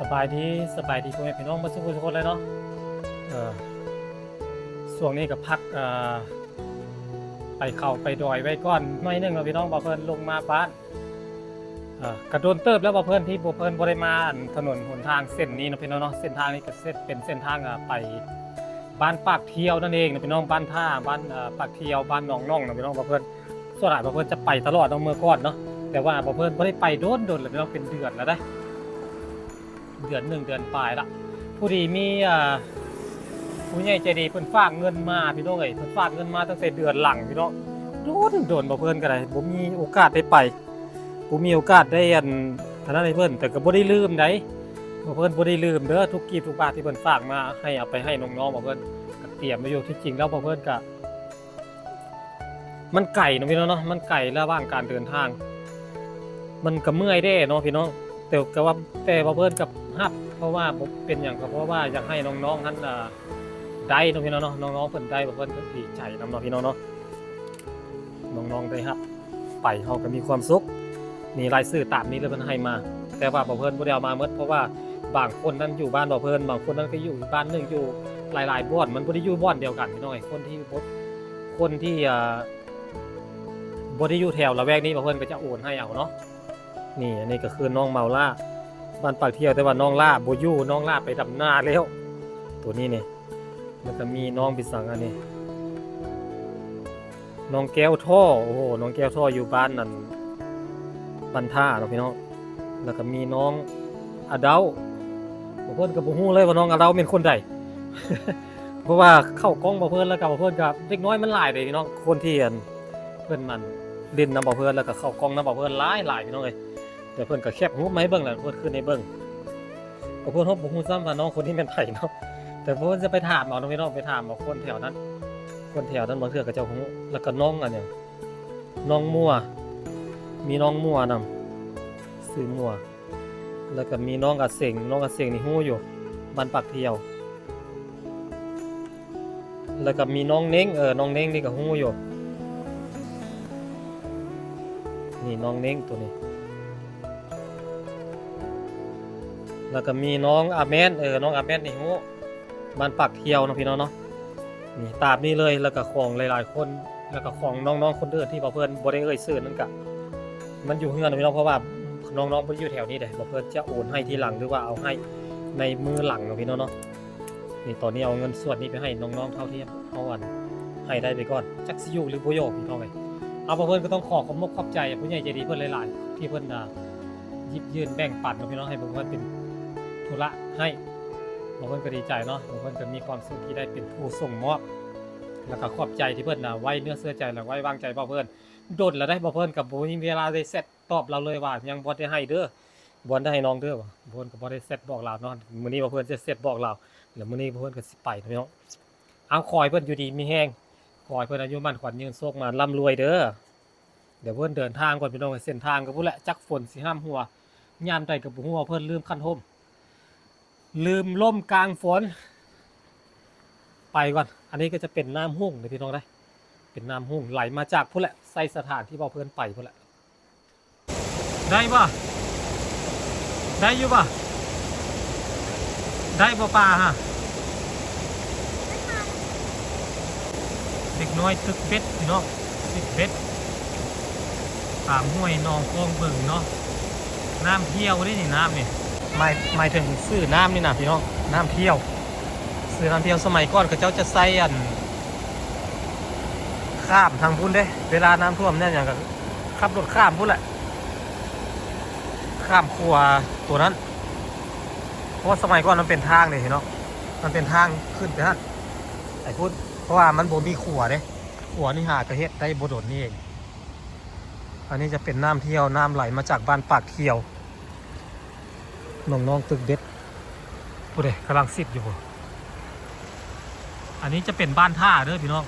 ສະບາຍດີ ສະບາຍດີພໍ່ແມ່ພີ່ນ້ອງເບິດສູ່ຜູ້ສູ່ຄົນເລີຍເນາະ. ເອີ ຊ່ວງນີ້ກໍພັກ ເອີ ໄປເຂົາໄປດອຍໄວ້ກ່ອນໜ້ອຍໜຶ່ງເນາະພີ່ນ້ອງ ບ່າວເພິ່ນລົງມາບ້ານ. ເອີ ກະດົນເຕີບແລ້ວບ່າວເພິ່ນ ທີ່ບ່າວເພິ່ນບໍ່ໄດ້ມາ ອັນ ຖະໜົນຫົນທາງເສັ້ນນີ້ເນາະພີ່ນ້ອງເນາະ. ເສັ້ນທາງນີ້ກໍເສັ້ນ ເປັນເສັ້ນທາງ ເອີ ໄປບ້ານປາກທ່ຽວນັ້ນເອງເນາະພີ່ນ້ອງ ບ້ານທ່າ ບ້ານ ເອີ ປາກທ່ຽວ ບ້ານໜອງໜອງເນາະພີ່ນ້ອງ. ບ່າວເພິ່ນ ສ່ວນຫຼາຍບ່າວເພິ່ນຈະໄປຕະຫຼອດເນາະ ເມື່ອກ່ອນເນາະ ແຕ່ວ່າບ່າວເພິ່ນບໍ່ໄດ້ໄປດົນໆແລ້ວພີ່ນ້ອງ ເປັນເດືອນແລ້ວເດ້ ເດືອນໜຶ່ງເດືອນປາຍລະ. ພໍດີມີ ເອີ ຜູ້ໃຫຍ່ໃຈດີເພິ່ນຝາກເງິນມາພີ່ນ້ອງເອີຍ ເພິ່ນຝາກເງິນມາຕັ້ງແຕ່ເດືອນຫຼັງພີ່ນ້ອງ ດົນໆ ບ່າວເພິ່ນກໍໄດ້ບໍ່ມີໂອກາດໄດ້ໄປ ບໍ່ມີໂອກາດໄດ້ ອັນ ອັນນັ້ນໃຫ້ເພິ່ນ ແຕ່ກໍບໍ່ໄດ້ລືມໃດ ບ່າວເພິ່ນບໍ່ໄດ້ລືມເດີ ທຸກກີບທຸກບາດທີ່ເພິ່ນຝາກມາ ໃຫ້ເອົາໄປໃຫ້ນ້ອງໆ ບ່າວເພິ່ນກໍຕຽມໄວ້ຢູ່. ທີ່ຈິງແລ້ວບ່າວເພິ່ນກໍ ມັນໄກເນາະພີ່ນ້ອງເນາະ ມັນໄກ ລະຫວ່າງການເດີນທາງ ມັນກະເມື່ອຍແດ່ເນາະພີ່ນ້ອງ ແຕ່ກະວ່າ ແຕ່ວ່າເພິ່ນກັບຮັບ ເພາະວ່າບໍ່ເປັນຫຍັງ ກໍເພາະວ່າຢາກໃຫ້ນ້ອງໆຫັ້ນ ອ່າ ໄດ້ເນາະພີ່ນ້ອງເນາະ ນ້ອງໆເພິ່ນໄດ້ ເພິ່ນກໍດີໃຈນຳເນາະພີ່ນ້ອງເນາະ ນ້ອງໆໄດ້ຮັບໄປ ເຮົາກໍມີຄວາມສຸກ. ນີ້ລາຍຊື່ຕາມນີ້ເລີຍເພິ່ນໃຫ້ມາ ແຕ່ວ່າບ່າວເພິ່ນບໍ່ໄດ້ເອົາມາໝົດ ເພາະວ່າບາງຄົນນັ້ນຢູ່ບ້ານບ່າວເພິ່ນ ບາງຄົນນັ້ນກໍຢູ່ອີກບ້ານໜຶ່ງ ຢູ່ຫຼາຍໆບ່ອນ ມັນບໍ່ໄດ້ຢູ່ບ່ອນດຽວກັນພີ່ນ້ອງເອີຍ. ຄົນທີ່ບໍ່ ຄົນທີ່ ອ່າ ບໍ່ໄດ້ຢູ່ແຖວລະແວກນີ້ ບ່າວເພິ່ນກໍຈະໂອນໃຫ້ເອົາເນາະ. ນີ້ ອັນນີ້ກໍຄືນ້ອງເມົາລ້າ ບ້ານປາກທ່ຽວ ແຕ່ວ່ານ້ອງລ້າບໍ່ຢູ່ ນ້ອງລ້າໄປດຳນາແລ້ວ ໂຕນີ້ນີ້. ແລ້ວກໍມີນ້ອງ ເປັນສັງອັນນີ້ ນ້ອງແກ້ວທໍ່ ໂອ້ໂຫ ນ້ອງແກ້ວທໍ່ຢູ່ບ້ານນັ້ນ ບ້ານທ່າເນາະພີ່ນ້ອງ. ແລ້ວກໍມີນ້ອງອາເດົາ ບາງຄົນກໍບໍ່ຮູ້ເລີຍວ່ານ້ອງອາເດົາແມ່ນຄົນໃດ ເພາະວ່າເຂົ້າກ້ອງບ່າວເພິ່ນ ແລ້ວກໍບ່າວເພິ່ນກໍ ເດັກນ້ອຍມັນຫຼາຍເດ້ພີ່ນ້ອງ ຄົນທີ່ ອັນ ເພິ່ນ ອັນ ຫຼິ້ນນຳບ່າວເພິ່ນ ແລ້ວກໍເຂົ້າກ້ອງນຳບ່າວເພິ່ນຫຼາຍໆ ພີ່ນ້ອງເອີຍ. ແລ້ວເພິ່ນກໍແຄບຮູບມາໃຫ້ເບິ່ງ ແລ້ວເພິ່ນຂຶ້ນໃຫ້ເບິ່ງ ກໍເພິ່ນຮູ້ ບໍ່ຮູ້ຊ້ຳວ່ານ້ອງຄົນນີ້ແມ່ນໃຜເນາະ ແຕ່ເພິ່ນຈະໄປຖາມເອົາເນາະພີ່ນ້ອງ ໄປຖາມເອົາຄົນແຖວນັ້ນ ຄົນແຖວນັ້ນບາງເທື່ອເຂົາເຈົ້າຮູ້. ແລ້ວກໍນ້ອງອັນຫຍັງ ນ້ອງມົວ ມີນ້ອງມົວນຳ ຊື່ມົວ. ແລ້ວກໍມີນ້ອງອາເສັງ ນ້ອງອາເສັງນີ້ຮູ້ຢູ່ ບ້ານປາກທ່ຽວ. ແລ້ວກໍມີນ້ອງເໜັງ ເອີ ນ້ອງເໜັງນີ້ກໍຮູ້ຢູ່ ນີ້ນ້ອງເໜັງໂຕນີ້. ແລ້ວກໍມີນ້ອງອາແມນ ເອີ ນ້ອງອາແມນນີ້ຮູ້ ບ້ານປາກທ່ຽວເນາະພີ່ນ້ອງເນາະ. ນີ້ຕາມນີ້ເລີຍ ແລ້ວກໍຂອງຫຼາຍໆຄົນ ແລ້ວກໍຂອງນ້ອງໆຄົນອື່ນທີ່ວ່າເພິ່ນບໍ່ໄດ້ເອີ່ຍຊື່ນັ້ນກະ ມັນຢູ່ເຮືອນເນາະພີ່ນ້ອງ ເພາະວ່ານ້ອງໆບໍ່ໄດ້ຢູ່ແຖວນີ້ເດ້ ວ່າເພິ່ນຈະໂອນໃຫ້ທີຫຼັງ ຫຼືວ່າເອົາໃຫ້ໃນມື້ຫຼັງເນາະພີ່ນ້ອງເນາະ. ນີ້ຕອນນີ້ເອົາເງິນສ່ວນນີ້ໄປໃຫ້ນ້ອງໆເທົ່າທີ່ເຮົາ ອັນ ໃຫ້ໄດ້ໄປກ່ອນ ຈັກຊິຢູ່ຫຼືບໍ່ຢູ່ພີ່ນ້ອງເອີຍ. ເອົາ ເພິ່ນກໍຕ້ອງຂໍຂອບມົກຂອບໃຈຜູ້ໃຫຍ່ໃຈດີເພິ່ນຫຼາຍໆ ທີ່ເພິ່ນ ອ່າ ຢິບຍື່ນແບ່ງປັນເນາະພີ່ນ້ອງ ໃຫ້ເພິ່ນເປັນທຸລະໃຫ້ ເພິ່ນກໍດີໃຈເນາະ ເພິ່ນກໍມີຄວາມສຸກທີ່ໄດ້ເປັນຜູ້ສົ່ງມອບ ແລ້ວກໍຂອບໃຈທີ່ເພິ່ນ ອ່າ ໄວ້ເນື້ອເຊື່ອໃຈ ແລະ ໄວ້ວາງໃຈເວົ້າເພິ່ນ. ດົນແລ້ວເດ້ ເວົ້າເພິ່ນກໍບໍ່ມີເວລາໄດ້ແຊັດຕອບລາວເລີຍວ່າ ຍັງບໍ່ໄດ້ໃຫ້ເດີ ບໍ່ໄດ້ໃຫ້ນ້ອງເດີ ເວົ້າເພິ່ນກໍບໍ່ໄດ້ແຊັດບອກລາວເນາະ. ມື້ນີ້ເວົ້າເພິ່ນຈະແຊັດບອກລາວ ແລ້ວມື້ນີ້ເພິ່ນກໍຊິໄປເນາະພີ່ນ້ອງ. ເອົາ ຂໍໃຫ້ເພິ່ນຢູ່ດີມີແຮງ ຂໍໃຫ້ເພິ່ນອາຍຸໝັ້ນຂວັນຍືນ ໂຊກໝານລ່ຳລວຍເດີ. ດຽວເພິ່ນເດີນທາງກ່ອນພີ່ນ້ອງ ເສັ້ນທາງກໍພຸ້ນແຫຼະ ຈັກຝົນຊິຫ້າມຫົວຍາມໃດກໍບໍ່ຮູ້ ເວົ້າເພິ່ນລືມຄັນຮົ່ມ ລືມຮົ່ມກາງຝົນ ໄປກ່ອນ. ອັນນີ້ກໍຈະເປັນນ້ຳຮຸ່ງເດີພີ່ນ້ອງເດີ ເປັນນ້ຳຮຸ່ງໄຫຼມາຈາກພຸ້ນແຫຼະ ໄຊສະຖານທີ່ເວົ້າເພິ່ນໄປພຸ້ນແຫຼະ. ໄດ້ບໍ່? ໄດ້ຢູ່ບໍ່? ໄດ້ບໍ່ປາຮະ? ເດັກນ້ອຍຕຶກເບັດພີ່ນ້ອງ ຕຶກເບັດຕາມຫ້ວຍໜອງຄອງເບິ່ງເນາະ. ນ້ຳທ່ຽວເດ້ນີ້ ນ້ຳນີ້ ໝາຍ ໝາຍເຖິງຊື່ນ້ຳນີ້ນະພີ່ນ້ອງ ນ້ຳທ່ຽວ ຊື່ນ້ຳທ່ຽວ. ສະໄໝກ່ອນເຂົາເຈົ້າຈະໃຊ້ ອັນ ຂ້າມທາງພຸ້ນເດ້ ເວລານ້ຳຖ້ວມແນວຫຍັງກໍຂັບລົດຂ້າມພຸ້ນແຫຼະ ຂ້າມຂົວໂຕນັ້ນ ເພາະວ່າສະໄໝກ່ອນມັນເປັນທາງເດ້ເນາະ ມັນເປັນທາງຂຶ້ນໄປຫັ້ນໄປພຸ້ນ ເພາະວ່າມັນບໍ່ມີຂົວເດ້ ຂົວນີ້ຫາກະເຮັດໄດ້ບໍ່ດົນນີ້ເອງ. ອັນນີ້ຈະເປັນນ້ຳທ່ຽວ ນ້ຳໄຫຼມາຈາກບ້ານປາກທ່ຽວ ນ້ອງໆຕຶກເບັດ ຜູ້ໃດກຳລັງຊິດຢູ່ພຸ້ນ. ອັນນີ້ຈະເປັນບ້ານທ່າເດີພີ່ນ້ອງ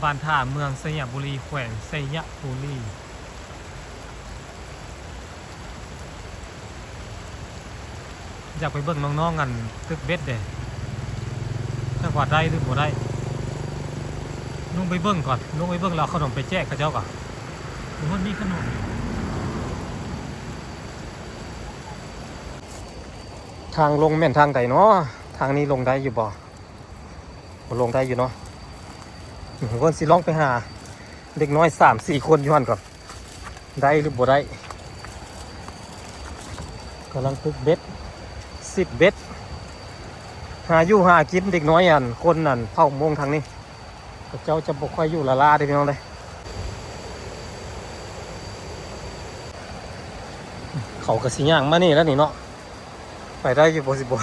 ບ້ານທ່າ ເມືອງໄຊຍະບູລີ ແຂວງໄຊຍະບູລີ. ຢາກໄປເບິ່ງນ້ອງໆ ອັນ ຕຶກເບັດເດ້ ຈັກວ່າໄດ້ຫຼືບໍ່ໄດ້ ລົງໄປເບິ່ງກ່ອນ ລົງໄປເບິ່ງແລ້ວເອົາຂະໜົມໄປແຈກເຂົາເຈົ້າກ່ອນ. ໂອ້ ມີຂະໜົມ ນີ້ ນີ້ ທາງລົງແມ່ນທາງໃດເນາະ? ທາງນີ້ລົງໄດ້ຢູ່ບໍ່? ໂອ້ ລົງໄດ້ຢູ່ເນາະ. ເພິ່ນຊິລອງໄປຫາເດັກນ້ອຍສາມສີ່ຄົນຢູ່ຫັ້ນກ່ອນ ໄດ້ຫຼືບໍ່ໄດ້. ກຳລັງຕຶກເບັດ ຊິດເບັດ ຫາຢູ່ຫາກິນເດັກນ້ອຍ ອັນ ຄົນ ອັນ ເຜົ່າມົ້ງທາງນີ້ ເຂົາເຈົ້າຈະບໍ່ຄ່ອຍຢູ່ລ້າໆເດ້ພີ່ນ້ອງເດ້. ເຂົາກໍຊິຍ່າງມານີ້ແລ້ວນີ້ເນາະ. ໄປໄດ້ຢູ່ບໍ່? ຊິບໍ່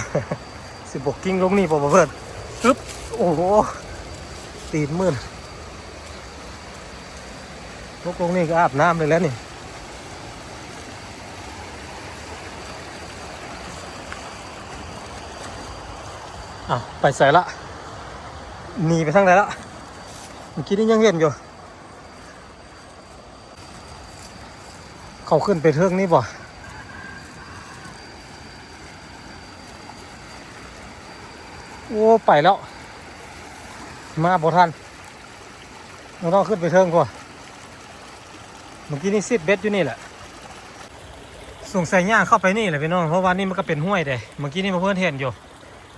ຊິບໍ່ກິ້ງລົງນີ້ບໍ່ ບໍ່ເພິ່ນ? ອຶບ ໂອ້ໂຫ ຕີນມື່ນ ຕົກລົງນີ້ກໍອາບນ້ຳເລີຍແຫຼະນີ້. ອ້າວ ໄປໃສລະ? ໜີໄປທາງໃດລະ? ເມື່ອກີ້ນີ້ຍັງເຫັນຢູ່. ເຂົາຂຶ້ນໄປເທິງນີ້ບໍ່? ໂອ້ ໄປແລ້ວ ມາບໍ່ທັນ. ນ້ອງໆ ຂຶ້ນໄປເທິງພຸ້ນ. ເມື່ອກີ້ນີ້ຊິດເບັດຢູ່ນີ້ແຫຼະ. ສົງໄສຍ່າງເຂົ້າໄປນີ້ແຫຼະພີ່ນ້ອງ ເພາະວ່ານີ້ມັນກໍເປັນຫ້ວຍເດ້. ເມື່ອກີ້ນີ້ບໍ່ເພິ່ນເຫັນຢູ່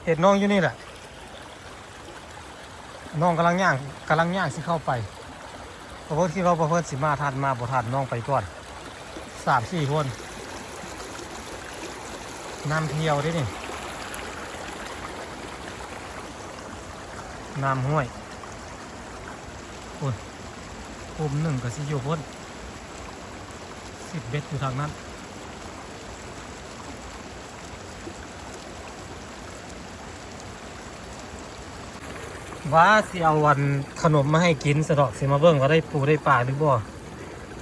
ເຫັນນ້ອງຢູ່ນີ້ແຫຼະ. ນ້ອງກຳລັງຍ່າງ ກຳລັງຍ່າງຊິເຂົ້າໄປ. ບໍ່ເພິ່ນຄິດວ່າບໍ່ເພິ່ນຊິມາທັນ ມາບໍ່ທັນ ນ້ອງໄປກ່ອນ ສາມສີ່ຄົນ. ນ້ຳຖ້ຽວເດ້ນີ້ ນ້ຳຫ້ວຍ. ໂອ້ຍ ກຸ່ມໜຶ່ງກໍຊິຢູ່ພຸ້ນ ຊິດເບັດຢູ່ທາງນັ້ນ. ວ່າຊິເອົາອັນຂະໜົມມາໃຫ້ກິນຊະດອກ ຊິມາເບິ່ງວ່າໄດ້ປູໄດ້ປາຫຼືບໍ່.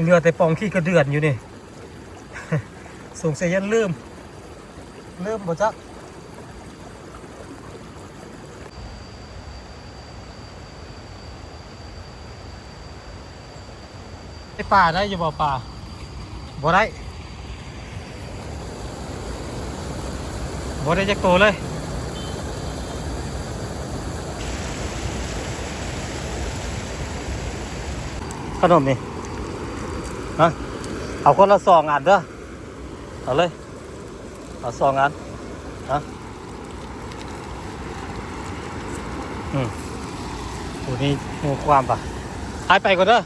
ເຫຼືອແຕ່ປ່ອງຂີ້ກະເດືອນຢູ່ນີ້ ສົງໄສຢ້ານລືມ ລືມບໍ່ຈັກ. ໄດ້ປາໄດ້ຢູ່ບໍ່? ປາບໍ່ໄດ້ ບໍ່ໄດ້ຈັກໂຕເລີຍ. ຂະໜົມນີ້ ຮະ ເອົາຄົນລະສອງອັນເດີ ເອົາເລີຍ. ເອົາສອງອັນນະ. ອືມ ຜູ້ນີ້ຮູ້ຄວາມປະ ໃຫ້ໄປກ່ອນເດີ. ສະ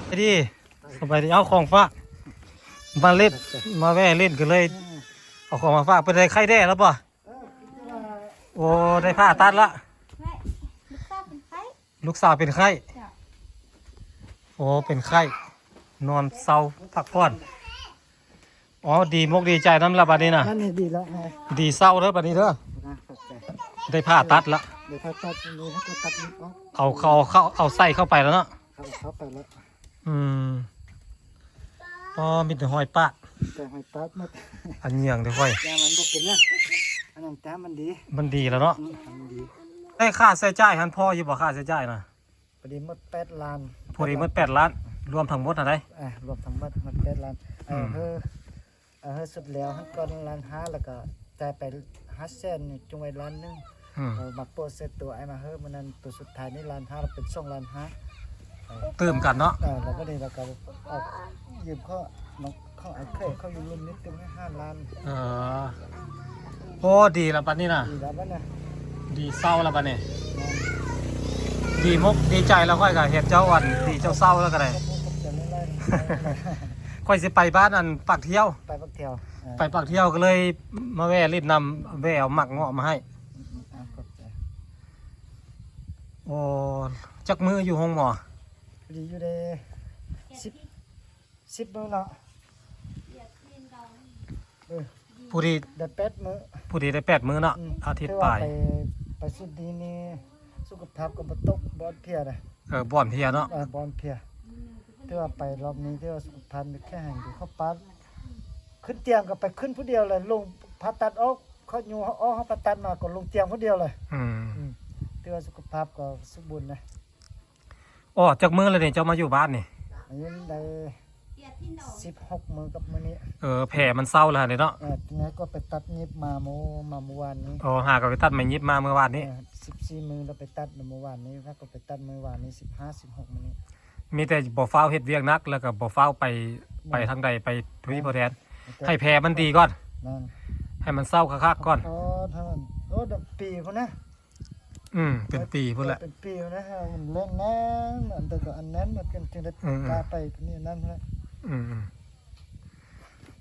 ບາຍດີ ສະບາຍດີ. ເອົາຂອງຝາກມາຫຼິ້ນ ມາແວ່ຫຼິ້ນກັນເລີຍ ເອົາຂອງມາຝາກ. ເປັນໃດ ໄຂ້ແດ່ແລ້ວບໍ່? ໂອ້ ໄດ້ຜ່າຕັດລະ. ລູກສາວເປັນໄຂ້ ລູກສາວເປັນໄຂ້ ເຈົ້າ. ໂອ້ ເປັນໄຂ້ ນອນເຊົາພັກຜ່ອນ. ອໍ ດີມົກດີໃຈນຳລະບາດນີ້ນະ. ອັນນີ້ດີແລ້ວ ດີເຊົາເດີບາດນີ້ເດີ. ນະ ຂອບໃຈ. ໄດ້ຜ່າຕັດລະ ໄດ້ຜ່າຕັດ ອັນນີ້ເຮົາກໍຕັດນິດອອກ ເອົາ ເຂົາ ເຂົາເອົາໃສ່ເຂົ້າໄປແລ້ວເນາະ. ເຂົ້າ ເຂົ້າໄປແລ້ວ. ອືມ ອໍ ມີແຕ່ຮອຍປາດ ແຕ່ຮອຍປາດໝົດ. ອັນຫຍັງເດ້ຂ້ອຍ ແຕ່ມັນບໍ່ເປັນຫຍັງ ອັນນັ້ນແຕ່ມັນດີ ມັນດີແລ້ວເນາະ. ອືມ ມັນດີ. ໄດ້ຄ່າໃຊ້ຈ່າຍຫັ້ນພໍຢູ່ບໍ່? ຄ່າໃຊ້ຈ່າຍນະ ພໍດີໝົດແປດລ້ານ. ພໍດີໝົດແປດລ້ານ ລວມທັງໝົດຫັ້ນໃດ? ເອີ ລວມທັງໝົດໝົດແປດລ້ານ. ເອີ ອືມ ເຮີ ເອີ ເຮີ ສຸດແລ້ວຫັ້ນກ່ອນລ້ານຫ້າ ແລ້ວກໍຈ່າຍໄປຫ້າແສນ ຈຸງໄວ້ລ້ານໜຶ່ງ. ອືມ ເອີ ມາໂປະເຊັດໂຕອ້າຍມາເຮີ ມື້ນັ້ນໂຕສຸດທ້າຍນີ້ລ້ານຫ້າ ແລ້ວເປັນສອງລ້ານຫ້າ ຕື່ມກັນເນາະ. ເອີ ແລ້ວບັດນີ້ເຮົາກໍເອົາ ຢືມເຂົາ ຂອງອ້າຍເຂີຍເຂົາຢູ່ລຸ່ມນີ້ຕື່ມໃຫ້ຫ້າລ້ານ. ເອີ ໂອ້ ດີລະບັດນີ້ນະ ດີລະບັດນີ້ ດີເຊົາລະບັດນີ້. ແມ່ນ ດີມົກດີໃຈລະ ຂ້ອຍກໍເຫັນເຈົ້າ ອັນ ດີເຈົ້າເຊົາລະກໍໄດ້. ຂອບໃຈຫຼາຍໆ ຂ້ອຍຊິໄປບ້ານ ອັນ ປາກທ່ຽວ ໄປປາກທ່ຽວ ເອີ ໄປປາກທ່ຽວກໍເລີຍມາແວ່ຫຼິ້ນນຳ ແວ່ເອົາໝາກເງາະມາໃຫ້. ອືມໆ ຂອບໃຈ. ໂອ້ ຈັກມື້ຢູ່ໂຮງໝໍ? ດີຢູ່ເດ້ ສິບ ສິບມື້ເນາະ. ເອີ ຜູ້ດີໄດ້ແປດມື້ ຜູ້ດີໄດ້ແປດມື້ເນາະ. ອືມ ອາທິດປາຍ ຖືວ່າໄປ ໄປຊຸດນີ້ນີ້ ສຸຂະພາບກໍບໍ່ຕົກ ບໍ່ອ່ອນເພຍເດ້. ເອີ ບໍ່ອ່ອນເພຍເນາະ. ເອີ ບໍ່ອ່ອນເພຍ ຖືວ່າໄປລອບນີ້ ຖືວ່າສຸຂະພາບມີແຂງແຮງດີ ເຂົ້າປ່າ ຂຶ້ນຕຽງກໍໄປຂຶ້ນຜູ້ດຽວເລີຍ ລົງຜ່າຕັດອອກ ເຂົາຍູ້ເຮົາອອກ ເຮົາຜ່າຕັດມາກໍລົງຕຽງຜູ້ດຽວເລີຍ. ອືມ ອືມ ຖືວ່າສຸຂະພາບກໍສົມບູນນະ. ອໍ ຈັກມື້ແລ້ວນີ້ເຈົ້າມາຢູ່ບ້ານນີ້? ອາຍຸໄດ້ສິບຫົກມື້ກັບມື້ນີ້. ເອີ ແຜມັນເຊົາແລ້ວຫັ້ນເດເນາະ. ເອີ ແລ້ວກໍໄປຕັດຫຍິບມາມື້ ມາມື້ວານນີ້. ອໍ ຫາກໍໄປຕັດມາຫຍິບມາມື້ວານນີ້. ເອີ ສິບສີ່ມື້ແລ້ວໄປຕັດມື້ວານນີ້ ຫາກໍໄປຕັດມື້ວານນີ້ ສິບຫ້າ ສິບຫົກມື້ນີ້. ມີແຕ່ບໍ່ຟ້າວເຮັດວຽກໜັກ ແລ້ວກໍບໍ່ຟ້າວໄປ ແມ່ນ ໄປທາງໃດ ໄປທະວີບ ແມ່ນ ໂພແດນ ແຕ່ ໃຫ້ແພມັນດີກ່ອນ ແມ່ນ ໃຫ້ມັນເຊົາຄັກໆກ່ອນ ໂອ້ ເທົ່ານັ້ນ ໂອ້ ດອກປີພຸ້ນນະ ອືມ ເປັນປີພຸ້ນແຫຼະ ເປັນປີພຸ້ນນະ ມັນແໜ້ນ ອັນໃດກໍອັນແໜ້ນ ມັນຈຶ່ງໄດ້ ອືມໆ ກ້າໄປນີ້ນັ້ນພຸ້ນນະ ອືມ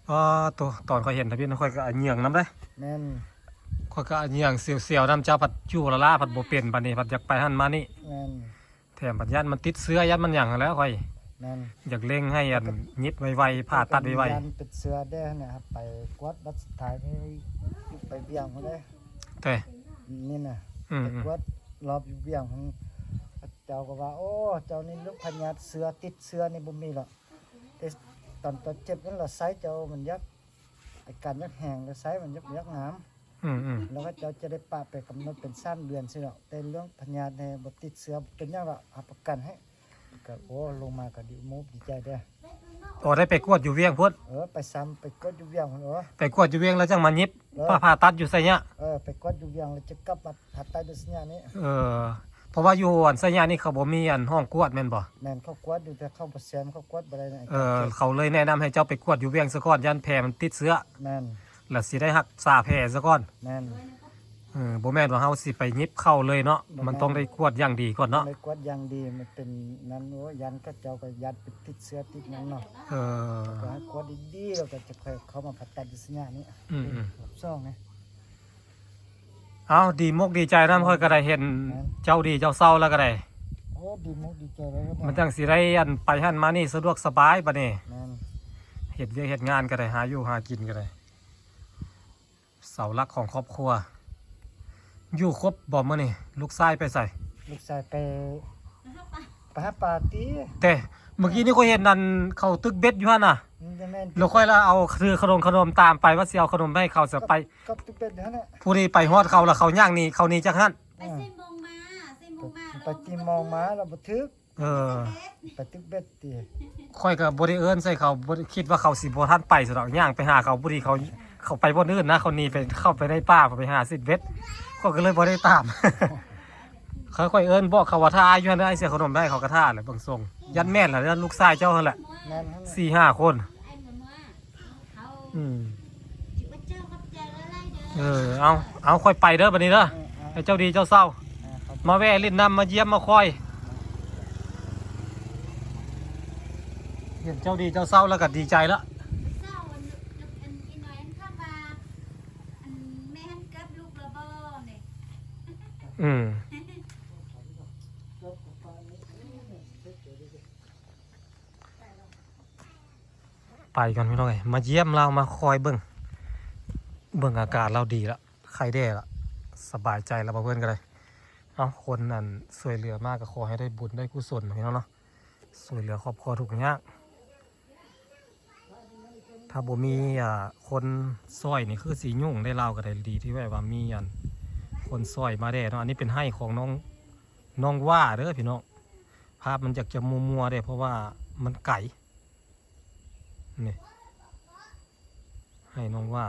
ໆ ອໍ ໂຕ ຕອນຂ້ອຍເຫັນທະບຽນ ຂ້ອຍກໍອາເຫຍື້ອງນຳເດ້ ແມ່ນ ຂ້ອຍກໍອາເຫຍື້ອງສຽວໆນຳ ເຈົ້າພັດຢູ່ລະລາ ພັດບໍ່ເປັນ ບັດນີ້ພັດຢາກໄປຫັ້ນມານີ້ ແມ່ນ ແຖມບັດຢ້ານມັນຕິດເຊື້ອ ຢ້ານມັນຫຍັງຫັ້ນແຫຼະຂ້ອຍ ແມ່ນ ຢາກເລັ່ງໃຫ້ອັນ ແລ້ວກໍ ຫຍິບໄວໆ ຜ່າຕັດໄວໆ ຢ້ານເປັນເຊື້ອແດ່ຫັ້ນນະ ໄປກວດບັດສຸດທ້າຍນີ້ ໄປວຽງພຸ້ນເດ້ ແຕ່ ນີ້ນະ ອືມໆ ໄປກວດລອບຢູ່ວຽງພຸ້ນ ເຂົາເຈົ້າກໍວ່າ ໂອ້ ເຈົ້ານີ້ໂລກພະຍາດເຊື້ອ ຕິດເຊື້ອນີ້ບໍ່ມີດອກ ແຕ່ຕອນ ຕອນເຈັບນັ້ນລະໄຊເຈົ້າມັນຢາກ ອາການຢາກແຮງ ລະໄຊມັນຢາກ ຢາກງາມ ອືມໆ ແລ້ວເຂົາເຈົ້າຈະໄດ້ປະໄປກຳນົດເປັນສາມເດືອນຊີ້ດອກ ແຕ່ເລື່ອງພະຍາດແດ່ ບໍ່ຕິດເຊື້ອ ເປັນຫຍັງດອກ ຮັບປະກັນໃຫ້ ກໍ ໂອ້ ລົງມາກໍດີມຸກດີໃຈເດ້ ອໍ ໄດ້ໄປກວດຢູ່ວຽງພຸ້ນ ເອີ ໄປຊ້ຳ ໄປກວດຢູ່ວຽງພຸ້ນ ເອີ ໄປກວດຢູ່ວຽງແລ້ວຈັ່ງມາຫຍິບ ເອີ ຜ່າ ຜ່າຕັດຢູ່ໄຊຍະ ເອີ ໄປກວດຢູ່ວຽງແລ້ວຈະກັບມາຜ່າຕັດຢູ່ໄຊຍະນີ້ ເອີ ເພາະວ່າຢູ່ອັນໄຊຍະນີ້ເຂົາບໍ່ມີອັນຫ້ອງກວດແມ່ນບໍ່? ແມ່ນ ເຂົາກວດຢູ່ ແຕ່ເຂົາບໍ່ແຊມ ເຂົາກວດບໍ່ໄດ້ນະ ເອີ ເຂົາເລີຍແນະນຳໃຫ້ເຈົ້າໄປກວດຢູ່ວຽງຊະກ່ອນ ຢ້ານແຜມັນຕິດເຊື້ອ ແມ່ນ ລະຊິໄດ້ຮັກສາແຜຊະກ່ອນ ແມ່ນ ເອີ ບໍ່ແມ່ນວ່າເຮົາຊິໄປຫຍິບເຂົ້າເລີຍເນາະ ບໍ່ແມ່ນ ມັນຕ້ອງໄດ້ກວດຢ່າງດີກ່ອນເນາະ ຕ້ອງໄດ້ກວດຢ່າງດີ ມັນເປັນນັ້ນ ໂອ້ ຢ້ານເຂົາເຈົ້າກໍຢ້ານໄປຕິດເຊື້ອຕິດຫຍັງເນາະ ເອີ ກໍໃຫ້ກວດດີໆ ແລ້ວກໍຈະຄ່ອຍເຂົ້າມາຜ່າຕັດຢູ່ໄຊຍະນີ້ ອືມໆ ຮອບສອງນີ້ ເອົາ ດີມົກດີໃຈນຳ ຂ້ອຍກໍໄດ້ເຫັນ ແມ່ນ ເຈົ້າດີເຈົ້າເຊົາແລ້ວກໍໄດ້ ໂອ້ ດີມົກດີໃຈແລ້ວກໍໄດ້ ມັນຈັ່ງຊິໄດ້ອັນໄປຫັ້ນມານີ້ສະດວກສະບາຍບັດນີ້ ແມ່ນ ເຮັດວຽກເຮັດງານກໍໄດ້ ຫາຢູ່ຫາກິນກໍໄດ້ ເສົາຫຼັກຂອງຄອບຄົວ ຢູ່ຄົບບໍ່ມື້ນີ້? ລູກຊາຍໄປໃສ? ລູກຊາຍໄປ ໄປຫາປາ ໄປຫາປາຕິ ແຕ່ມື້ກີ້ນີ້ຂ້ອຍເຫັນອັນເຂົາຕຶກເບັດຢູ່ຫັ້ນນະ ອືມ ແມ່ນ ແລ້ວຂ້ອຍລະເອົາ ຖືຂະໜົມ ຂະໜົມຕາມໄປ ວ່າຊິເອົາຂະໜົມໄປໃຫ້ເຂົາ ສະໄປ ກໍຕຶກເບັດຫັ້ນແຫຼະ ຜູ້ນີ້ໄປຮອດເຂົາລະເຂົາຍ່າງໜີ ເຂົາໜີຈາກຫັ້ນ ໄປເຊໂມງມາ ເຊໂມງມາ ໄປຕີໂມງມາລະບໍ່ຖືກ ເອີ ໄປຕຶກເບັດຕິ ຂ້ອຍກໍບໍ່ໄດ້ເອີ້ນໃສ່ເຂົາ ບໍ່ໄດ້ ຄິດວ່າເຂົາຊິບໍ່ທັນໄປຊັ້ນດອກ ຍ່າງໄປຫາເຂົາ ພໍດີເຂົາ ເຂົາໄປບ່ອນອື່ນນະ ເຂົາໜີໄປ ເຂົ້າໄປໃນປ່າ ໄປຫາຊິດເບັດ ຂ້ອຍກໍເລີຍບໍ່ໄດ້ຕາມ ຂ້ອຍ ຂ້ອຍເອີ້ນບອກເຂົາວ່າຖ້າອ້າຍຢູ່ຫັ້ນເດີ ອ້າຍເສຍຂະໜົມໄດ້ ເຂົາກໍຖ້າແຫຼະເບິ່ງຊົງ ຢ້ານແມ່ນລະ ລູກຊາຍເຈົ້າຫັ້ນແຫຼະ ແມ່ນຫັ້ນແຫຼະ ສີ່ຫ້າຄົນ ອືມ ເອີ ເອົາ ເອົາ ຂ້ອຍໄປເດີບັດນີ້ເດີ ເອີ ໃຫ້ເຈົ້າດີເຈົ້າເຊົາ ເອີ ມາແວ່ຫຼິ້ນນຳ ມາຢ້ຽມມາຄອຍ ເຫັນເຈົ້າດີເຈົ້າເຊົາແລ້ວກໍດີໃຈລະ ເຊົ້າ ອັນ ອັນອີນ້ອຍ ອັນຄຳວ່າ ອັນແມ່ຫັ້ນກັບລູກລະບໍ່ນີ້ ອືມ ໄປກ່ອນພີ່ນ້ອງເອີຍ ມາຢ້ຽມລາວ ມາຄອຍເບິ່ງ ເບິ່ງອາການລາວດີລະ ໄຄແດ່ລະ ສະບາຍໃຈລະ ບ່າວເພື່ອນກໍໄດ້ ເອົາ ຄົນອັນຊ່ວຍເຫຼືອມາກໍຂໍໃຫ້ໄດ້ບຸນໄດ້ກຸສົນພີ່ນ້ອງເນາະ ຊ່ວຍເຫຼືອຄອບຄົວທຸກຍາກ ຖ້າບໍ່ມີ ອ່າ ຄົນຊ່ອຍນີ້ຄືຊິຫຍຸ້ງໄດ້ ລາວກໍໄດ້ ດີທີ່ແບບວ່າມີອັນຄົນຊ່ອຍມາແດ່ເນາະ ອັນນີ້ເປັນໄຮ່ຂອງນ້ອງ ນ້ອງຫວ້າເດີພີ່ນ້ອງ ພາບມັນຢາກຈະມົວໆເດ້ ເພາະວ່າມັນໄກ ນີ້ ໃຫ້ນ້ອງຫວ້າ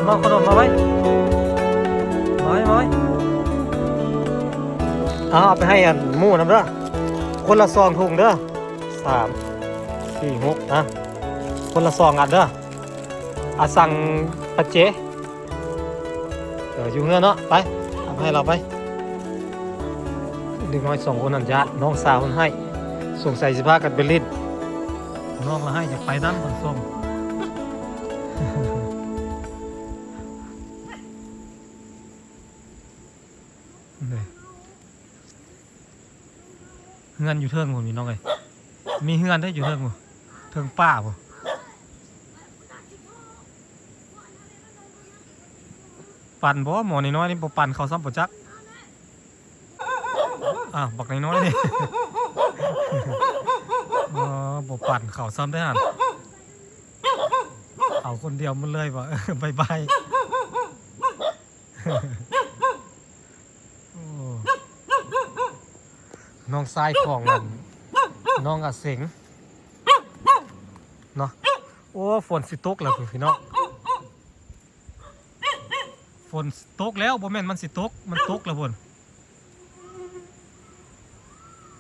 ມາເອົາຂະໜົມມາໄວ້ ມາໄວ້ ມາໄວ້ ເອົາ ເອົາໄປໃຫ້ອັນໝູ່ນຳເດີ ຄົນລະສອງຖົງເດີ ສາມ ສີ່ ຫົກ ນະ ຄົນລະສອງອັນເດີ ອາ ສັ່ງປັດເຈ ເອີ ຢູ່ເຮືອນເນາະ ໄປ ເອົາໄປໃຫ້ລາວໄປ ເດັກນ້ອຍສອງຄົນນັ້ນຢ້ານ ນ້ອງສາວເພິ່ນໃຫ້ ສົງໄສຊິພາກັນໄປຫຼິ້ນ ນ້ອງລະໃຫ້ ຢາກໄປນຳເພິ່ນສົ່ງ ນີ້ ເຮືອນຢູ່ເທິງພຸ້ນພີ່ນ້ອງເອີຍ ມີເຮືອນເດ້ຢູ່ເທິງພຸ້ນ ເທິງປ່າພຸ້ນ ປັ່ນບໍ່ ໝໍນ້ອຍໆນີ້ບໍ່ປັ່ນເຂົາຊ້ຳບໍ່ຈັກ ອ້າວ ບັກນ້ອຍໆນີ້ ເອີ ບໍ່ປັ່ນເຂົາຊ້ຳເດ້ຫັ້ນ ເອົາຄົນດຽວໝົດເລີຍວ່າ ບາຍບາຍ. ໂອ້ ນ້ອງຊາຍຂອງອັນ ນ້ອງອາເສັງເນາະ ໂອ້ ຝົນຊິຕົກແລ້ວພຸ້ນພີ່ນ້ອງ ຝົນຕົກແລ້ວ ບໍ່ແມ່ນມັນຊິຕົກ ມັນຕົກແລ້ວພຸ້ນ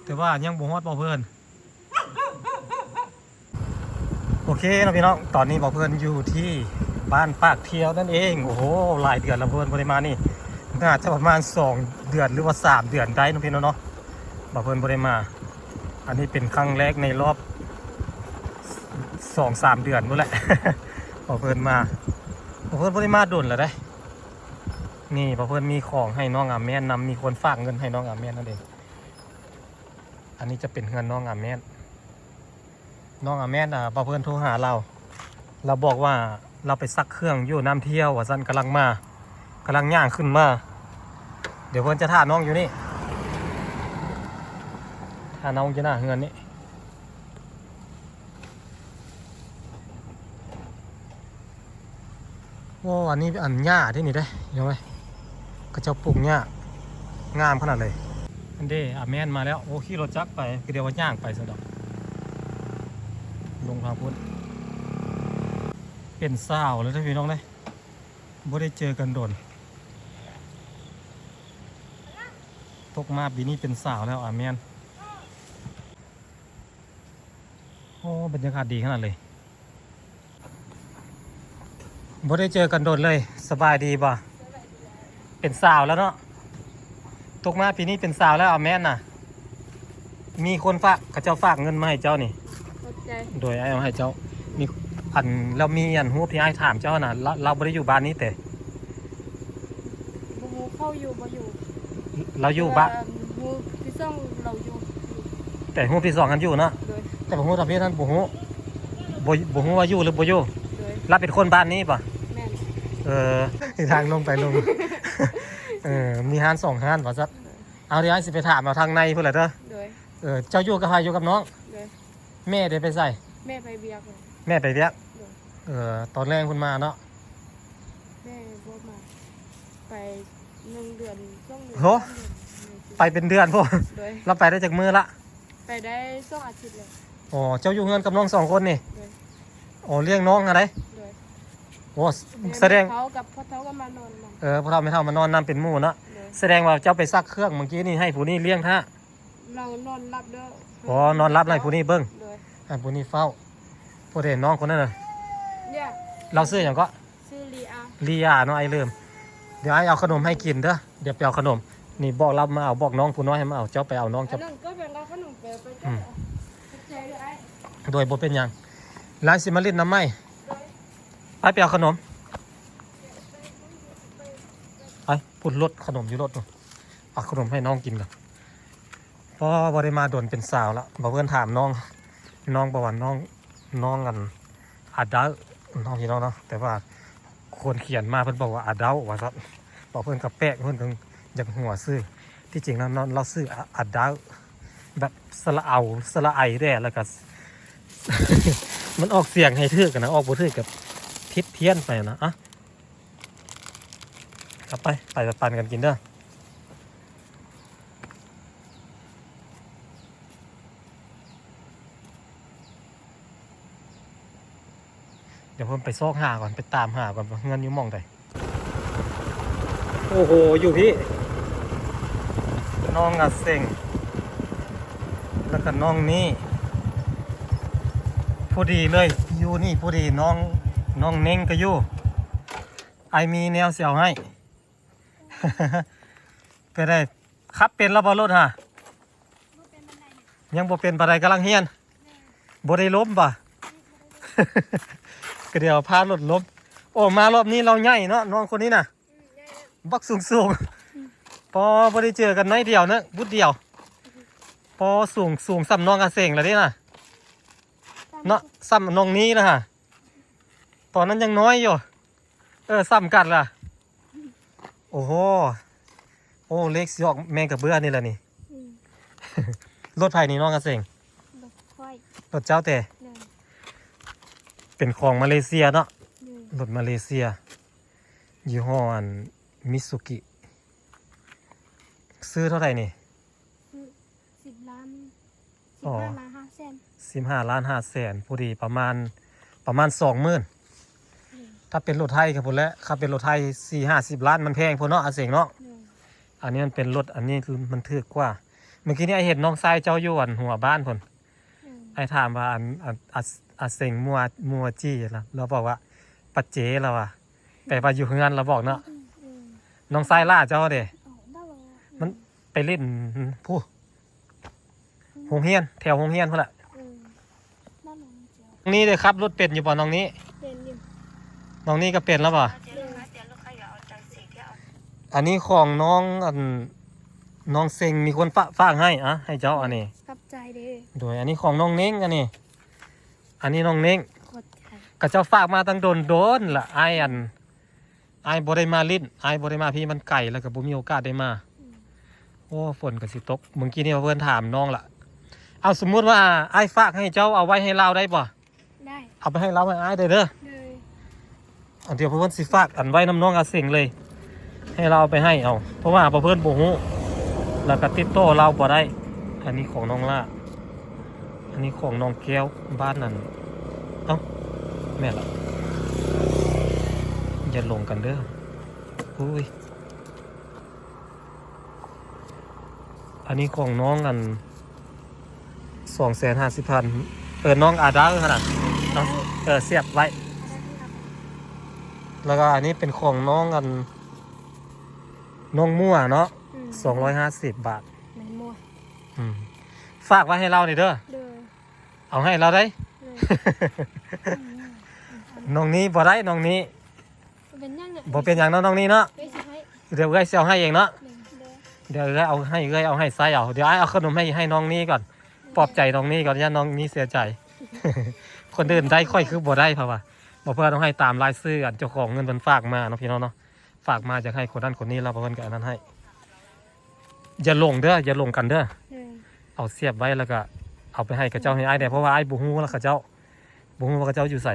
ແຕ່ວ່າຍັງບໍ່ຮອດບໍ່ເພິ່ນ. ໂອເຄເນາະພີ່ນ້ອງ ຕອນນີ້ບ່າວເພິ່ນຢູ່ທີ່ບ້ານປາກທ່ຽວນັ້ນເອງ. ໂອ້ໂຫ ຫຼາຍເດືອນແລ້ວເພິ່ນບໍ່ໄດ້ມານີ້ ໜ້າຈະປະມານສອງເດືອນ ຫຼືວ່າສາມເດືອນໄດ້ເນາະພີ່ນ້ອງເນາະ ບ່າວເພິ່ນບໍ່ໄດ້ມາ. ອັນນີ້ເປັນຄັ້ງແລກໃນລອບສອງສາມເດືອນພຸ້ນແຫຼະ ບ່າວເພິ່ນມາ ບ່າວເພິ່ນບໍ່ໄດ້ມາດົນແລ້ວເດ້. ນີ້ບ່າວເພິ່ນມີຂອງໃຫ້ນ້ອງອາແມນນຳ ມີຄົນຝາກເງິນໃຫ້ນ້ອງອາແມນນັ້ນເອງ. ອັນນີ້ຈະເປັນເຮືອນນ້ອງອາແມນ ນ້ອງອາແມນ ອ່າ ບ່າວເພິ່ນໂທຫາລາວ ລາວບອກວ່າລາວໄປຊັກເຄື່ອງຢູ່ນ້ຳທ່ຽວວ່າຊັ້ນ ກຳລັງມາ ກຳລັງຍ່າງຂຶ້ນມາ. ດຽວເພິ່ນຈະຖ້ານ້ອງຢູ່ນີ້ ຖ້ານ້ອງຢູ່ໜ້າເຮືອນນີ້. ໂອ້ ອັນນີ້ອັນຫຍ້າເດ້ນີ້ເດ້ ເຫັນໄໝ ເຂົາເຈົ້າປູກຫຍ້າງາມຂະໜາດເລີຍ. ອັນເດ້ ອາແມນມາແລ້ວ. ໂອ້ ຂີ່ລົດຈັກໄປ ຄືດຽວວ່າຍ່າງໄປຊັ້ນດອກ ລົງທາງພຸ້ນ. ເປັນສາວແລ້ວເດ້ພີ່ນ້ອງເດ້ ບໍ່ໄດ້ເຈີກັນດົນ ຕົກມາປີນີ້ເປັນສາວແລ້ວ ອາແມນ. ໂອ້ ບັນຍາກາດດີຂະໜາດເລີຍ ບໍ່ໄດ້ເຈີກັນດົນເລີຍ. ສະບາຍດີບໍ່? ເປັນສາວແລ້ວເນາະ ຕົກມາປີນີ້ເປັນສາວແລ້ວ ອາແມນນະ. ມີຄົນຝາກ ເຂົາເຈົ້າຝາກເງິນມາໃຫ້ເຈົ້ານີ້ ຂອບໃຈ. ໂດຍ ອ້າຍເອົາໃຫ້ເຈົ້າ ມີ ອັນ ລາວມີອັນຮູບທີ່ອ້າຍຖາມເຈົ້ານະ ລາວ ລາວບໍ່ໄດ້ຢູ່ບ້ານນີ້ເຕະ? ບໍ່ຮູ້ເຂົາຢູ່ບໍ່ຢູ່ ລາວຢູ່ບ້ານ ແຕ່ວ່າຮູບທີ່ສອງລາວຢູ່ ແຕ່ຮູບທີ່ສອງຫັ້ນຢູ່ເນາະ ໂດຍ ແຕ່ວ່າຮູບທາງເຟສຫັ້ນບໍ່ຮູ້ ບໍ່ ບໍ່ຮູ້ວ່າຢູ່ຫຼືບໍ່ຢູ່ ໂດຍ ລາວເປັນຄົນບ້ານນີ້ບໍ່? ແມ່ນ ເອີ ທາງລົງໄປລົງ ເອີ ມີຮ້ານສອງຮ້ານວ່າຊັ້ນ ໂດຍ ເອົາ ດຽວອ້າຍຊິໄປຖາມເອົາທາງໃນພຸ້ນແຫຼະເດີ ໂດຍ ເອີ ເຈົ້າຢູ່ກັບໃຜ ຢູ່ກັບນ້ອງ ໂດຍ ແມ່ເດໄປໃສ? ແມ່ໄປວຽກ ແມ່ໄປວຽກ ໂດຍ ເອີ ຕອນແລງເພິ່ນມາເນາະ ແມ່ບໍ່ມາ ໄປໜຶ່ງເດືອນ ສອງເດືອນ ໂຫ ສາມເດືອນ ໄປເປັນເດືອນພຸ້ນ ໂດຍ ລາວໄປໄດ້ຈັກມື້ລະ? ໄປໄດ້ສອງອາທິດແລ້ວ ອໍ ເຈົ້າຢູ່ເຮືອນກັບນ້ອງສອງຄົນນີ້ ໂດຍ ອໍ ລ້ຽງນ້ອງຫັ້ນໃດ ໂດຍ ໂອ້ ສະແດງ ແມ່ເຖົ້າກັບພໍ່ເຖົ້າກໍມານອນນຳ ເອີ ພໍ່ເຖົ້າແມ່ເຖົ້າມານອນນຳເປັນໝູ່ເນາະ ໂດຍ ສະແດງວ່າເຈົ້າໄປຊັກເຄື່ອງມື້ກີ້ນີ້ໃຫ້ຜູ້ນີ້ລ້ຽງຖ້າ ລາວນອນຫຼັບເດີ ອໍ ນອນຫຼັບໃຫ້ຜູ້ນີ້ເບິ່ງ ໂດຍ ໃຫ້ຜູ້ນີ້ເຝົ້າ ຜູ້ໃດ ນ້ອງຄົນນັ້ນນະ ລາວຊື່ຫຍັງເກາະ? ຊື່ລີອາ ລີອາເນາະ ອ້າຍລືມ ດຽວອ້າຍເອົາຂະໜົມໃຫ້ກິນເດີ ດຽວໄປເອົາຂະໜົມ ນີ້ບອກລາວມາເອົາ ບອກນ້ອງຜູ້ນ້ອຍໃຫ້ມາເອົາ ເຈົ້າໄປເອົານ້ອງເຈົ້າ ອັນນັ້ນກໍແບ່ງເອົາຂະໜົມໄປ ໄປ ອືມ ຂອບໃຈເດີອ້າຍ ໂດຍ ບໍ່ເປັນຫຍັງ ຫຼາຍຊິມາຫຼິ້ນນຳໃໝ່ ໂດຍ ໄປ ໄປເອົາຂະໜົມ ໄປ ພຸ້ນ ລົດ ຂະໜົມຢູ່ລົດພຸ້ນ ເອົາຂະໜົມໃຫ້ນ້ອງກິນກ່ອນ. ບໍ່ ບໍ່ໄດ້ມາດົນເປັນສາວລະ ບ່າວເພິ່ນຖາມນ້ອງ ນ້ອງບອກວ່ານ້ອງ ນ້ອງອັນ ອາດາວ ເນາະ ພີ່ນ້ອງເນາະ ແຕ່ວ່າຄົນຂຽນມາເພິ່ນບອກວ່າ ອາດາວ ວ່າຊັ້ນ ບ່າວເພິ່ນກໍແປກ ເພິ່ນກໍຢາກຫົວຊື່ ທີ່ຈິງແລ້ວເນາະ ລາວຊື່ ອາ ອາດາວ ແບບສະຫຼະເອົາ ສະຫຼະໄອແດ່ ແລ້ວກໍ ມັນອອກສຽງໃຫ້ຖືກນະ ອອກບໍ່ຖືກກໍຜິດພຽນໄປນະ ອະ. ເອົາໄປ ໄປ ໄປປັ່ນກັນກິນເດີ ດຽວ ເພິ່ນໄປຊອກຫາກ່ອນ ໄປຕາມຫາກ່ອນວ່າເຮືອນຢູ່ໝ່ອງໃດ. ໂອ້ໂຫ ຢູ່ພີ້ ນ້ອງອາເສັງ ແລ້ວກໍນ້ອງນີ້ ພໍດີເລີຍ ຢູ່ນີ້ພໍດີ ນ້ອງ ນ້ອງເນັ່ງກໍຢູ່. ອ້າຍມີແນວຊິເອົາໃຫ້ ເປັນໃດ ຂັບເປັນແລ້ວບໍ່ລົດຫາ? ຍັງບໍ່ເປັນປານໃດ ກຳລັງຮຽນ. ບໍ່ໄດ້ລົ້ມບໍ່? ກໍດຽວພາລົດລົ້ມ. ໂອ້ ມາລອບນີ້ລາວໃຫຍ່ເນາະ ນ້ອງຄົນນີ້ນະ ບັກສູງໆ. ພໍ ບໍ່ໄດ້ເຈີກັນໜ້ອຍດຽວເນາະ ບຸດດຽວ. ພໍ ສູງ ສູງສ່ຳນ້ອງອາເສັງລະເດ້ນະ ເນາະ ສ່ຳນ້ອງນີ້ລະຫາ. ຕອນນັ້ນຍັງນ້ອຍຢູ່. ເອີ ສ່ຳກັນລະ. ໂອ້ໂຫ ໂອ້ ເລກຊິອອກແມ່ງກະເບືອນີ້ລະນີ້. ອືມ ລົດໃຜນີ້ ນ້ອງອາເສັງ? ລົດຂ້ອຍ. ລົດເຈົ້າແຕ່? ເປັນຂອງມາເລເຊຍເນາະ. ລົດມາເລເຊຍ ຍີ່ຫໍ້ອັນ ມິຊູກິ. ຊື້ເທົ່າໃດນີ້? ຊື້ ສິບລ້ານ ສິບຫ້າລ້ານຫ້າແສນ. ສິບຫ້າລ້ານຫ້າແສນ ພໍດີປະມານ ປະມານສອງໝື່ນ. ອືມ ຖ້າເປັນລົດໄຖກໍພຸ້ນແຫຼະ ຖ້າເປັນລົດໄຖສີ່ຫ້າສິບລ້ານ ມັນແພງໂພດເນາະ ອາເສັງເນາະ. ອັນນີ້ມັນເປັນລົດ ອັນນີ້ຄືມັນຖືກກວ່າ. ມື້ກີ້ນີ້ອ້າຍເຫັນນ້ອງຊາຍເຈົ້າຢູ່ອັນຫົວບ້ານພຸ້ນ. ອືມ ອ້າຍຖາມວ່າ ອັນ ອັນ ອາ ອາເສັງມົວ ມົວຈີລະ ລາວບອກວ່າ ປາເຈລະວ່າ ແປວ່າຢູ່ເຮືອນລະບອກເນາະ. ອືມ ອືມ ນ້ອງຊາຍຫຼ້າເຈົ້າເດ້ ມັນໄປຫຼິ້ນ ຜູ້ ໂຮງຮຽນ ແຖວໂຮງຮຽນພຸ້ນລະ. ອືມ ນ້ອງນີ້ໄດ້ຂັບລົດເປັນຢູ່ບໍ່ ນ້ອງນີ້? ເປັນຢູ່. ນ້ອງນີ້ກໍເປັນແລ້ວບໍ່? ເປັນ. ອັນນີ້ຂອງນ້ອງ ອັນ ນ້ອງເສັງ ມີຄົນຝາກ ຝາກໃຫ້ ອະ ໃຫ້ເຈົ້າ ອືມ ອັນນີ້. ຂອບໃຈເດີ. ໂດຍ ອັນນີ້ຂອງນ້ອງເນັ່ງ ອັນນີ້ ອັນນີ້ນ້ອງເນັ່ງ. ຂອບໃຈ. ເຂົາເຈົ້າຝາກມາຕັ້ງດົນໆລະ ອ້າຍ ອັນ ອ້າຍບໍ່ໄດ້ມາຫຼິ້ນ ອ້າຍບໍ່ໄດ້ມາພີ້ ມັນໄກ ແລ້ວກໍບໍ່ມີໂອກາດໄດ້ມາ. ອືມ ໂອ້ ຝົນກໍຊິຕົກ. ມື້ກີ້ນີ້ເພິ່ນຖາມນ້ອງລະ. ເອົາ ສົມມຸດວ່າອ້າຍຝາກໃຫ້ເຈົ້າ ເອົາໄວ້ໃຫ້ລາວໄດ້ບໍ່? ໄດ້. ເອົາໄປໃຫ້ລາວໃຫ້ອ້າຍໄດ້ເດີ. ໂດຍ. ອັນດຽວເພິ່ນຊິຝາກອັນໄວ້ນຳນ້ອງອາເສັງເລີຍ ໃຫ້ລາວເອົາໄປໃຫ້ເອົາ ເພາະວ່າເພິ່ນບໍ່ຮູ້ ແລ້ວກໍຕິດຕໍ່ລາວບໍ່ໄດ້. ອັນນີ້ຂອງນ້ອງຫຼ້າ ອັນນີ້ຂອງນ້ອງແກ້ວ ບ້ານນັ້ນ. ເອົ້າ ແມ່ນລະ ຢ່າຫຼົງກັນເດີ. ໂອ້ຍ ອັນນີ້ຂອງນ້ອງ ອັນ ສອງແສນຫ້າສິບພັນ ເອີ ນ້ອງອາດາຫັ້ນນະ ເອີ ສຽບໄວ້. ແລ້ວກໍອັນນີ້ເປັນຂອງນ້ອງ ອັນ ນ້ອງມົວເນາະ. ອືມ ສອງຮ້ອຍຫ້າສິບບາດ. ແມ່ນບໍ່? ອືມ ຝາກໄວ້ໃຫ້ລາວນີ້ເດີ. ໂດຍ. ເອົາໃຫ້ລາວໄດ້. ໂດຍ. ນ້ອງນີ້ບໍ່ໄດ້ ນ້ອງນີ້. ບໍ່ເປັນຫຍັງນະ ບໍ່ເປັນຫຍັງເນາະ ນ້ອງນີ້ເນາະ. ເອື້ອຍຊິໃຫ້ ດຽວເອື້ອຍຊິເອົາໃຫ້ເອງເນາະ. ໂດຍ. ດຽວເອື້ອຍເອົາໃຫ້ ເອື້ອຍເອົາໃຫ້ຊາຍເອົາ. ດຽວອ້າຍເອົາຂະໜົມໃຫ້ ໃຫ້ນ້ອງນີ້ກ່ອນ ປອບໃຈນ້ອງນີ້ກ່ອນ ຢ້ານນ້ອງນີ້ເສຍໃຈ. ຄົນອື່ນໄດ້ ຂ້ອຍຄືບໍ່ໄດ້ ເພາະວ່າບໍ່ເພື່ອຕ້ອງໃຫ້ຕາມລາຍຊື່ ອັນເຈົ້າຂອງເງິນເພິ່ນຝາກມາເນາະ ພີ່ນ້ອງເນາະ. ຝາກມາຈາກໃຫ້ຄົນນັ້ນຄົນນີ້ ແລ້ວເພິ່ນກໍອັນນັ້ນໃຫ້. ຢ່າຫຼົງເດີ ຢ່າຫຼົງກັນເດີ. ໂດຍ. ເອົາສຽບໄວ້ ແລ້ວກໍເອົາໄປໃຫ້ເຂົາເຈົ້າ ໃຫ້ອ້າຍແດ່ ເພາະວ່າອ້າຍບໍ່ຮູ້ວ່າເຂົາເຈົ້າ ບໍ່ຮູ້ວ່າເຂົາເຈົ້າຢູ່ໃສ.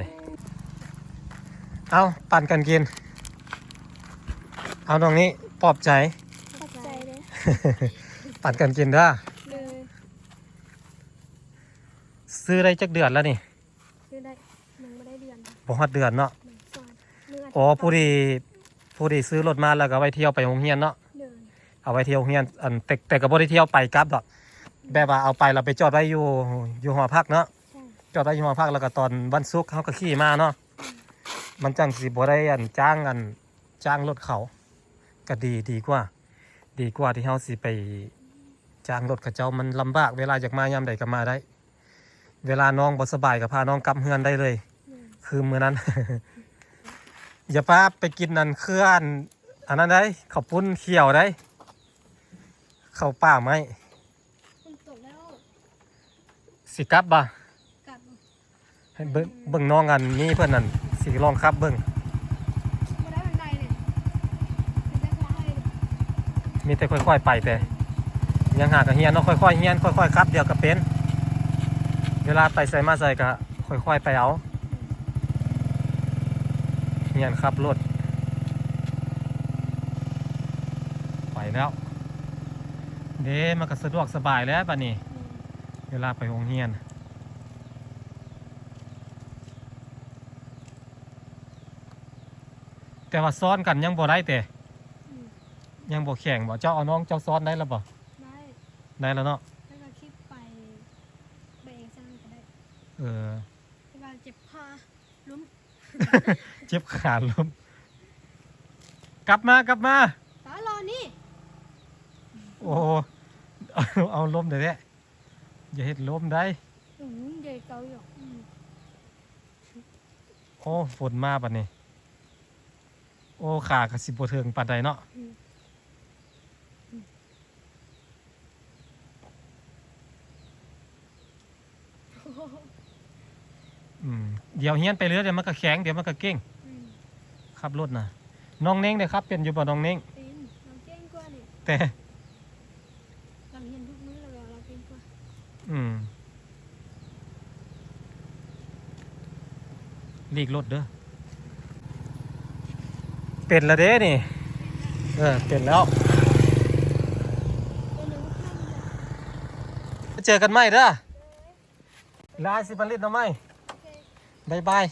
ເອົາ ປັນກັນກິນ. ເອົາ ນ້ອງນີ້ ປອບໃຈ. ຂອບໃຈເດີ. ປັນກັນກິນເດີ. ໂດຍ. ຊື້ໄດ້ຈັກເດືອນແລ້ວນີ້? ຊື້ໄດ້ ຍັງບໍ່ໄດ້ເດືອນ. ບໍ່ຮອດເດືອນເນາະ. ອືມ ອໍ ຜູ້ດີ ຜູ້ດີຊື້ລົດມາ ແລ້ວກໍໄວ້ທ່ຽວໄປໂຮງຮຽນເນາະ. ໂດຍ. ເອົາໄວ້ທ່ຽວໂຮງຮຽນ ອັນ ແຕ່ ແຕ່ກໍບໍ່ໄດ້ທ່ຽວໄປກັບດອກ. ອືມ ແບບວ່າເອົາໄປແລ້ວໄປຈອດໄວ້ຢູ່ ຢູ່ຫໍພັກເນາະ. ໃຊ່. ຈອດໄວ້ຢູ່ຫໍພັກ ແລ້ວກໍຕອນວັນສຸກເຮົາກໍຂີ່ມາເນາະ. ອືມ ມັນຈັ່ງຊິບໍ່ໄດ້ ອັນ ຈ້າງ ອັນ ຈ້າງລົດເຂົາ ກໍດີ ດີກວ່າ ດີກວ່າທີ່ເຮົາຊິໄປຈ້າງລົດເຂົາເຈົ້າ. ມັນລຳບາກ ເວລາຢາກມາຍາມໃດກໍມາໄດ້. ເວລານ້ອງບໍ່ສະບາຍກໍພານ້ອງກັບເຮືອນໄດ້ເລີຍ. ອືມ ຄືມື້ນັ້ນ. ຢ່າພາໄປກິນອັນເຄືອ ອັນ ອັນນັ້ນໄດ໋ ເຂົ້າປຸ້ນຂຽວໄດ໋ ເຂົ້າປ່າໄມ້. ຝົນຕົກແລ້ວ. ຊິກັບບໍ່? ກັບ. ໃຫ້ເບິ່ງ ເບິ່ງນ້ອງອັນນີ້ເພິ່ນນັ້ນ ຊິລອງຂັບເບິ່ງ. ບໍ່ໄດ້ປານໃດເລີຍ ມີແຕ່ຄ່ອຍໆໄປແຕ່ ຍັງຫາກະຮຽນເນາະ. ຄ່ອຍໆຮຽນ ຄ່ອຍໆຂັບ ດຽວກະເປັນ. ເວລາໄປໃສມາໃສກະຄ່ອຍໆໄປເອົາ ຮຽນຂັບລົດ. ໄປແລ້ວເດ້ ມັນກະສະດວກສະບາຍແລ້ວບາດນີ້ ອືມ ເວລາໄປໂຮງຮຽນ. ແຕ່ວ່າຊ້ອນກັນຍັງບໍ່ໄດ້ແຕ່ ອືມ ຍັງບໍ່ແຂງບໍ່? ເຈົ້າເອົານ້ອງເຈົ້າຊ້ອນໄດ້ແລ້ວບໍ່? ໄດ້ ໄດ້ແລ້ວເນາະ ແລ້ວກໍຄລິບໄປ ໄປເອງຊັ້ນກໍໄດ້ ເອີ ແຕ່ວ່າເຈັບຂາ ລົ້ມ ເຈັບຂາລົ້ມ ກັບມາ ກັບມາ ຕາຫຼໍ່ນີ້ ໂອ້ ເອົາ ເອົາລົ້ມແທ້ໆ ຢ່າເຮັດລົ້ມໄດ໋ ອືມ ໃຫຍ່ເຕົາຢູ່ ອືມ ໂອ້ ຝົນມາບັດນີ້ ໂອ້ ຂາກໍຊິບໍ່ເຖິງປານໃດເນາະ ອືມ ອືມ ດຽວຮຽນໄປເລື້ອຍ ດຽວມັນກໍແຂງ ດຽວມັນກໍເກັ່ງ ອືມ ຂັບລົດນະ ນ້ອງເນັ່ງເດ້ ຂັບເປັນຢູ່ບໍ່ນ້ອງເນັ່ງ? ເປັນ ລາວເກັ່ງກວ່ານີ້ ແຕ່ ລາວຮຽນທຸກມື້ແລ້ວ ລາວເກັ່ງກວ່າ ອືມ ຫຼີກລົດເດີ ເປັນແລ້ວເດ້ນີ້ ເອີ ເປັນແລ້ວ ເຈີກັນໃໝ່ເດີ ລາຍຊິໄປຫຼິ້ນນຳໃໝ່ ບາຍບາຍ.